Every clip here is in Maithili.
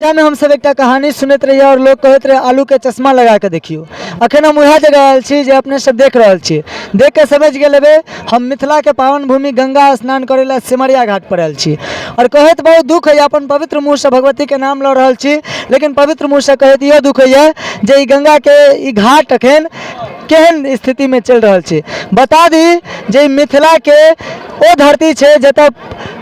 में हमसब एकटा कहानी सुनैत रहियै आओर लोक कहैत रहै आलूके चश्मा लगा कऽ देखियौ। अखन हम उएह जगह आयल छी जे अपने सब देख रहल छी। देख कऽ समझि गेल हेबै हम मिथिलाके पावन भूमि गंगा स्नान करै लए सिमरिया घाट पर आयल छी। आओर कहैत बहुत दुःख होइए, अपन पवित्र मुँहसँ भगवतीके नाम लऽ रहल छी, लेकिन पवित्र मुँहसँ कहैत इहो दुःख होइए जे ई गंगाके ई घाट अखन केहन स्थितिमे चलि रहल छै। बता दी जे ई मिथिलाके ओ धरती छै जतऽ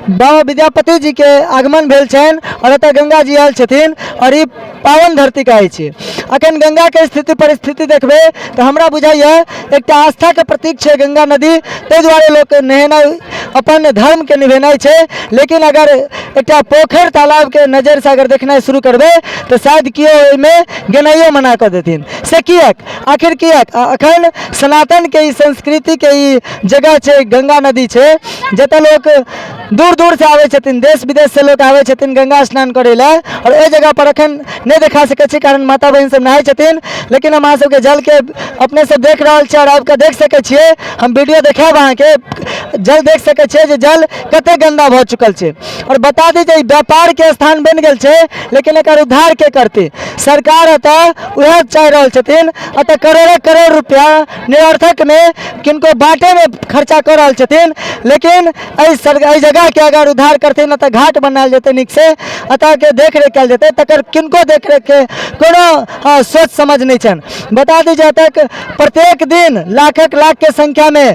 बाबा विद्यापति जी के आगमन भेल छनि आओर एतऽ गंगा जी आयल छथिन आओर ई पावन धरती कहै छै। अखन गंगाके स्थिति परिस्थिति देखबै तऽ हमरा बुझाइए एकटा आस्थाके प्रतीक छै गंगा नदी, ताहि दुआरे लोक नहेनाइ अपन धर्मके निभेनाइ छै। लेकिन अगर एकटा पोखरि तालाबके नजरिसँ अगर देखनाइ शुरू करबै तऽ शायद केओ ओहिमे गेनाइयो मना कऽ देथिन। से किएक, आखिर किएक? अखन सनातनके ई संस्कृतिके ई जगह छै, गंगा नदी छै, जतऽ लोक दूर दूरसँ आबै छथिन, देश विदेशसँ लोक आबै छथिन गंगा स्नान करै लए। आओर ओहि जगहपर अखन नहि देखा सकै छी कारण माता बहिन सब नहाइ छथिन, लेकिन हम अहाँ सबके जलके अपने सब देख रहल छी आओर आबिकऽ देख सकै छियै। हम वीडियो देखायब अहाँके, जल देख सकै छियै जे जल कते गन्दा भऽ चुकल छै। आओर बता दी जे ई व्यापारके स्थान बनि गेल छै, लेकिन एकर उद्धार के करतै? सरकार एतऽ उएह चाहि रहल छथिन। एतऽ करोड़ो करोड़ रुपया निरर्थकमे किनको बाँटेमे खर्चा कऽ रहल छथिन, लेकिन एहि सर एहि जगहके अगर उद्धार करथिन, एतऽ घाट बनायल जेतै, नीकसँ एतऽके देखरेख कयल जेतै, तकर किनको देखरेखके कोनो सोच समझ नहि छनि। बता दी जे एतऽ प्रत्येक दिन लाखक लाखके संख्यामे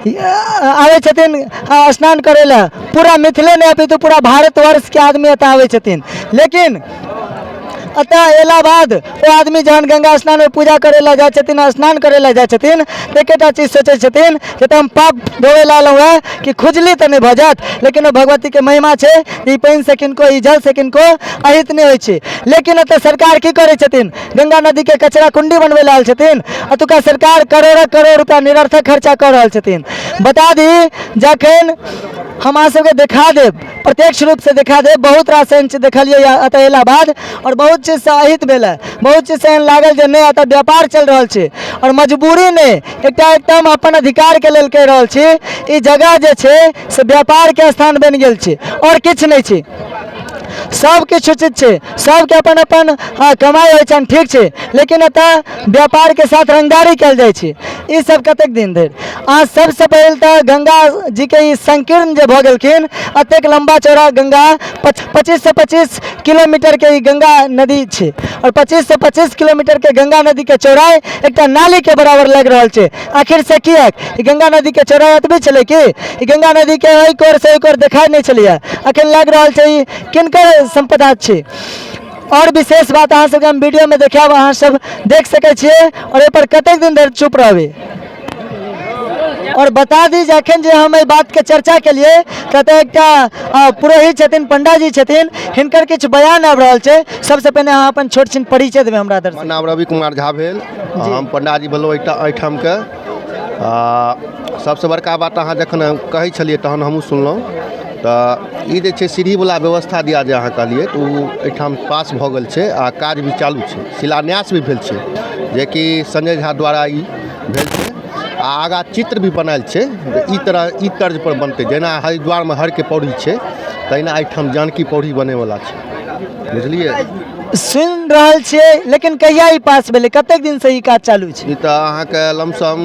आबै छथिन स्नान करै लए। पूरा मिथिले नहि अपितु पूरा भारतवर्षके आदमी एतऽ आबै छथिन। लेकिन एतऽ अयला बाद ओ आदमी जहन गंगा स्नानमे पूजा करै लए जाइ छथिन, स्नान करै लए जाइ छथिन, तऽ एकेटा चीज सोचै छथिन जे तऽ हम पाप धोबै लए अयलहुँ हेँ कि खुजली तऽ नहि भऽ जायत। लेकिन ओ भगवतीके महिमा छै, ई पानिसँ किनको, ई जलसँ किनको अहित नहि होइ छै। लेकिन एतऽ सरकार की करै छथिन? गंगा नदीके कचरा कुंडी बनबै लए आयल छथिन। एतुका सरकार करोड़ो करोड़ रुपया निरर्थक खर्चा कऽ रहल छथिन। बता दी जखन हम अहाँ सबके देखा देब, प्रत्यक्ष रूपसँ देखा देब, बहुत रास एहन चीज देखलियै एतऽ अयला बाद आओर बहुत चीजसँ अहित भेल हँ। बहुत चीजसँ एहन लागल जे नहि, एतऽ व्यापार चलि रहल छै आओर मजबूरी नहि, एकटा एकदम अपन अधिकारके लेल कहि रहल छी, ई जगह जे छै से व्यापारके स्थान बनि गेल छै आओर किछु नहि छै। सब किछु उचित छै, सबके अपन अपन कमाइ होइ छनि, ठीक छै, लेकिन एतऽ व्यापारके साथ रंगदारी कयल जाइ छै। ई सब कतेक दिन धरि? अहाँ सबसँ पहिल तऽ गंगा जीके ई संकीर्ण जे भऽ गेलखिन, एतेक लम्बा चौड़ा गंगा, 25 से 25 किलोमीटरके ई गंगा नदी छै आओर 25 से 25 किलोमीटरके गंगा नदीके चौड़ाइ एकटा नालीके बराबर लागि रहल छै। आखिर से किएक? ई गंगा नदीके चौड़ाइ एतबे छलै कि ई गंगा नदीके एहि कोर से ओहि कोर देखाइ नहि छलैए? अखन लागि रहल छै ई किनकर सम्पदा छै? आओर विशेष बात अहाँ सबके हम वीडियोमे देखायब, अहाँ सब देख सकै छियै। आओर एहिपर कतेक दिन धरि चुप रहबै? आओर बता दी जे अखन जे हम एहि बातके चर्चा केलियै तऽ एकटा पुरोहित छथिन, पंडाजी छथिन, हिनकर किछु बयान आबि रहल छै। सबसँ पहिने अहाँ अपन छोट छिन परिचय देबै हमरा दर्शक। हमर नाम रवि कुमार झा भेल, हम पंडाजी भेलहुँ एकटा एहिठामके। सबसँ बड़का बात अहाँ जखन कहै छलियै तहन हमहूँ सुनलहुँ तऽ ई जे छै सीढ़ीवला व्यवस्था दिया जे अहाँ कहलियै, तऽ ओ एहिठाम पास भऽ गेल छै आ काज भी चालू छै, शिलान्यास भी भेल छै, जेकि संजय झा द्वारा ई भेल छै। आ आगाँ चित्र भी बनायल छै जे ई तरह ई तर्जपर बनतै। जेना हरिद्वारमे हरके पौड़ी छै, तहिना एहिठाम जानकी पौड़ी बनैवला छै, बुझलियै? सुनि रहल छियै, लेकिन कहिया ई पास भेलै? कतेक दिनसँ ई काज चालू छै? ई तऽ अहाँके लमसम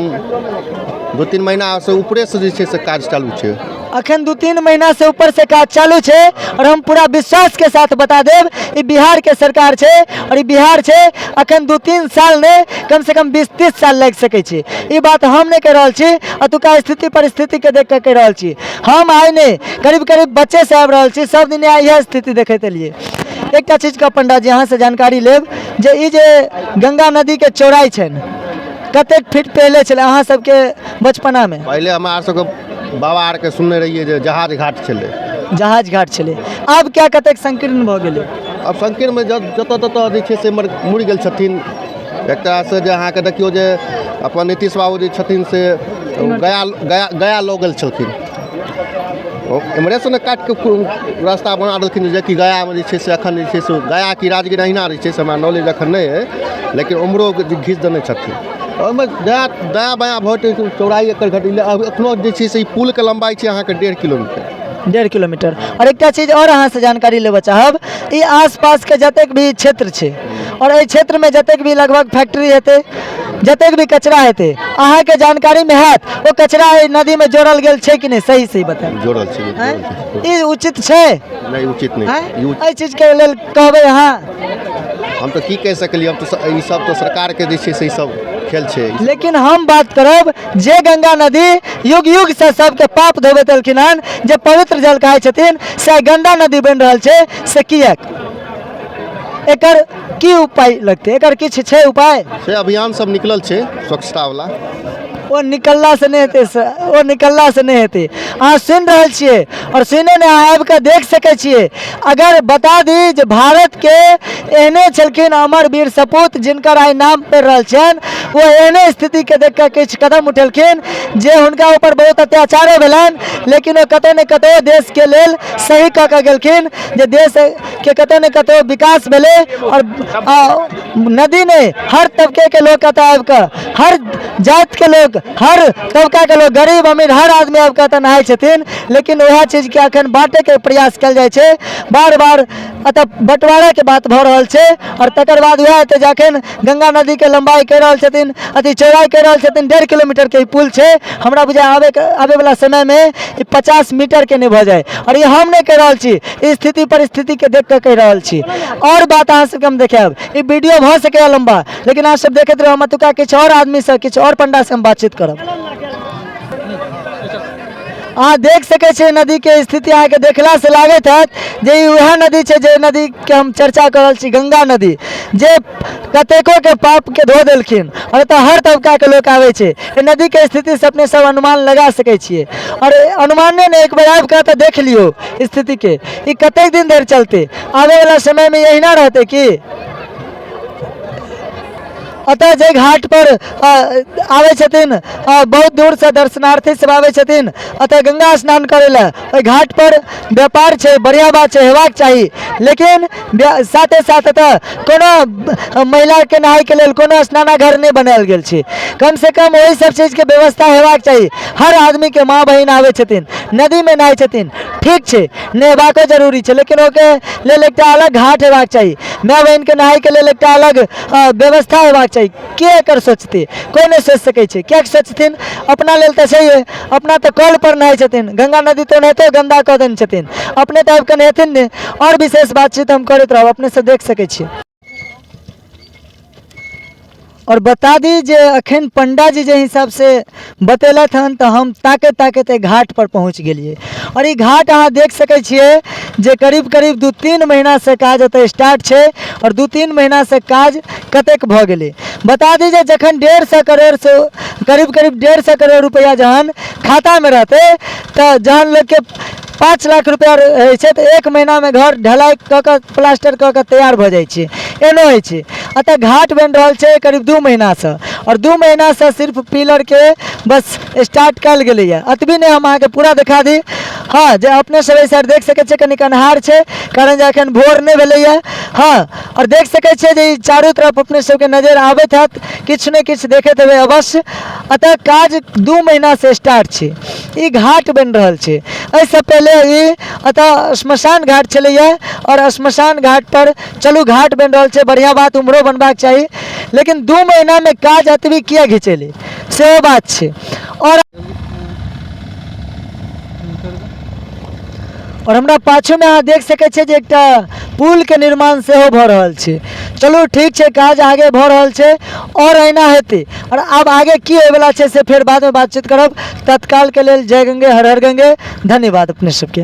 2-3 महीनासँ ऊपरेसँ जे छै से काज चालू छै। अखन 2-3 महीना से ऊपर से काज चालू छै। और हम पूरा विश्वास के साथ बता देब, ई बिहार के सरकार छै और ई बिहार छै, अखन 2-3 साल नहि, कम से कम 20-30 साल लागि सकै छै। ई बात हम नहि कहि रहल छी, एतुका स्थिति परिस्थिति के देख कऽ कहि रहल छी। हम आइ नहि, करीब करीब बच्चे से आबि रहल छी, सब दिन इएह स्थिति देखैत एलियै। एकटा चीजके पंडा जी अहाँसँ जानकारी लेब जे ई जे गंगा नदीके चौड़ाइ छनि, कतेक फीट पहिले छलै अहाँ सबके बचपनामे? पहिले हमरा सबके बाबा आरके सुनने रहियै जे जहाज घाट छलै। जहाज घाट छलै। आब क्या कतेक संकीर्ण भऽ गेलै? आब संकीर्णमे जतऽ ततऽ जे छै से मुड़ि गेल छथिन। एक तरहसँ जे अहाँके देखियौ जे अपन नीतीश बाबू जे छथिन से गया गया गया लऽ गेल छलखिन। एम्हरेसँ ने काटिके रास्ता बना देलखिन, जेकि गयामे जे छै से एखन जे छै से गया कि राजगीर अहिना जे छै से हमरा नॉलेज एखन नहि अइ, लेकिन ओम्हरो घीच देने छथिन। ओहिमे दया दया बायाँ भऽ चौड़ाइ एकर घटि एखनो जे छै से ई पुलके लम्बाइ छै अहाँके 1.5 किलोमीटर। 1.5 किलोमीटर। आओर एकटा चीज आओर अहाँसँ जानकारी लेबऽ चाहब, ई आसपासके जतेक भी क्षेत्र छै आओर एहि क्षेत्रमे जतेक भी लगभग फैक्ट्री हेतै, जतेक भी कचरा हेतै, अहाँके जानकारीमे हैत ओ कचरा एहि नदीमे जोड़ल गेल छै कि नहि? सही सही बतायब। जोड़ल छै, जोड़ल छै। ई उचित छै? नहि, उचित नहि। आँय? ई एहि चीजके लेल कहबै अहाँ? हम तऽ की कहि सकलियै, हम तऽ ई सब तऽ सरकारके जे छै से ई सब खेल छै। लेकिन हम बात करब जे गंगा नदी युग युग से सबके पाप धोबैत एलखिन हन, जे पवित्र जल कहै छथिन, से गंदा नदी बनि रहल छै, से किएक? एकर की उपाय लगतै? एकर किछु छै उपाय? से अभियान सब निकलल छै स्वच्छतावला। ओ निकलला से नहि हेतै, ओ निकलला से नहि हेतै। अहाँ सुनि रहल छियै आओर सुने नहि, अहाँ आबि कऽ देख सकै छियै। अगर बता दी जे भारतके एहने छलखिन अमर वीर सपूत, जिनकर आइ नाम पड़ि रहल छनि, ओ एहने स्थितिके देख कऽ किछु कदम उठेलखिन जे हुनका ऊपर बहुत अत्याचारो भेलनि, लेकिन ओ कतहु ने कतहु देशके लेल सही कऽ कऽ गेलखिन जे देशके कतहु ने कतहु विकास भेलै। आओर नदी नहि, हर तबकेके लोक एतऽ आबि कऽ, हर जातिके लोक, हर तबकाके लोक, गरीब अमीर हर आदमी आबि कऽ एतऽ नहाइ छथिन। लेकिन वएह चीजके अखन बाँटैके प्रयास कयल जाइ छै, बार बार एतऽ बँटवाराके बात भऽ रहल छै। आओर तकर बाद वएह हेतै जे अखन गंगा नदीके लम्बाइ कहि रहल छथिन, अथी चौड़ाइ कहि रहल छथिन, 1.5 किलोमीटरके ई पुल छै। हमरा बुझाइ आबैवला समयमे ई 50 मीटरके नहि भऽ जाइ। आओर ई हम नहि कहि रहल छी, ई स्थिति परिस्थितिके देख कऽ कहि रहल छी। आओर बात अहाँ सबके हम देखायब, ई वीडियो भऽ सकैए लम्बा, लेकिन अहाँ सब देखैत रहू। हम एतुका किछु आओर आदमीसँ, किछु आओर पंडासँ हम बातचीत करब। अहाँ देख सकै छियै नदीके स्थिति। अहाँके देखलासँ लागैत हैत जे ई उएह नदी छै जे नदीके हम चर्चा कऽ रहल छी, गंगा नदी, जे कतेकोके पापके धो देलखिन। आओर एतऽ हर तबकाके लोक आबै छै। एहि नदीके स्थितिसँ अपने सब अनुमान लगा सकै छियै, आओर अनुमाने नहि, एक बेर आबि कऽ तऽ देख लियौ स्थितिके। ई कतेक दिन धरि चलतै? आबैवला समयमे एहिना रहतै की? अतः जे घाट पर आबै छथिन, बहुत दूरसँ दर्शनार्थी सब आबै छथिन अतः गंगा स्नान करै लए, ओहि घाट पर व्यापार छै, बढ़िआँ बात छै, हेबाक चाही। लेकिन साथे साथ एतऽ कोनो महिलाके नहायके लेल कोनो स्नानाघर नहि बनायल गेल छै। कमसँ कम ओहि सब चीजके व्यवस्था हेबाक चाही। हर आदमीके माँ बहिन आबै छथिन, नदीमे नहाइ छथिन, ठीक छै, नहेबाको जरूरी छै, लेकिन ओहिके लेल एकटा अलग घाट हेबाक चाही, माय बहिनके नहायके लेल एकटा अलग व्यवस्था हेबाक चाही। के एकर सोचतै? कोइ नहि सोचि सकै छै। किएक सोचथिन? अपना लेल तऽ छैहे, अपना तऽ कल पर नहाइ छथिन, गंगा नदी तऽ ओनाहिते गन्दा कऽ देने छथिन, अपने तऽ आबि कऽ नहेथिन नहि। आओर विशेष बातचीत हम करैत रहब, अपने सब देख सकै छियै। आओर बता दी जे अखन पंडाजी जे हिसाबसँ बतेलथि हन, तऽ हम ताकैत ताकैत एहि घाट पर पहुँच गेलियै। आओर ई घाट अहाँ देख सकै छियै जे करीब करीब 2-3 महीनासँ काज एतऽ स्टार्ट छै, आओर 2-3 महीनासँ काज कतेक भऽ गेलै। बता दी जे जखन 150 करोड़सँ करीब करीब 150 करोड़ रुपैआ जहन खातामे रहतै, तऽ जहन लोकके 5 लाख रुपैआ रहै छै तऽ 1 महीनामे घर ढलाइ कऽ कऽ, प्लास्टर कऽ कऽ तैयार भऽ जाइ छै। एहनो होइ छै। एतऽ घाट बनि रहल छै करीब 2 महीनासँ, आओर 2 महीनासँ सिर्फ पिलरके बस स्टार्ट कयल गेलैए। एतबी नहि, हम अहाँके पूरा देखा दी। हँ, जे अपने सब एहि साइड देख सकै छियै, कनिक अन्हार छै, कारण जे एखन भोर नहि भेलैए। हँ, आओर देख सकै छियै जे ई चारू तरफ अपने सबके नजरि आबैत हैत, किछु ने किछु देखैत हेबै अवश्य। एतऽ काज 2 महीनासँ स्टार्ट छै, ई घाट बनि रहल छै। एहिसँ पहिले ई एतऽ श्मशान घाट छलैए, आओर श्मशान घाट पर चलू घाट बनि रहल छै, बढ़िआँ बात, उम्हरो बनबाक चाही, लेकिन 2 महीनामे काज एतबी किए घिचेलै, सेहो बात छै। आओर हमरा पाछूमे अहाँ देख सकै छियै जे एकटा पुलके निर्माण सेहो भऽ रहल छै। चलू ठीक छै, काज आगे भऽ रहल छै आओर एहिना हेतै। आओर आब आगे की होइवला छै से फेर बादमे बातचीत करब। तत्कालके लेल जय गंगे, हर हर गंगे। धन्यवाद अपने सबके।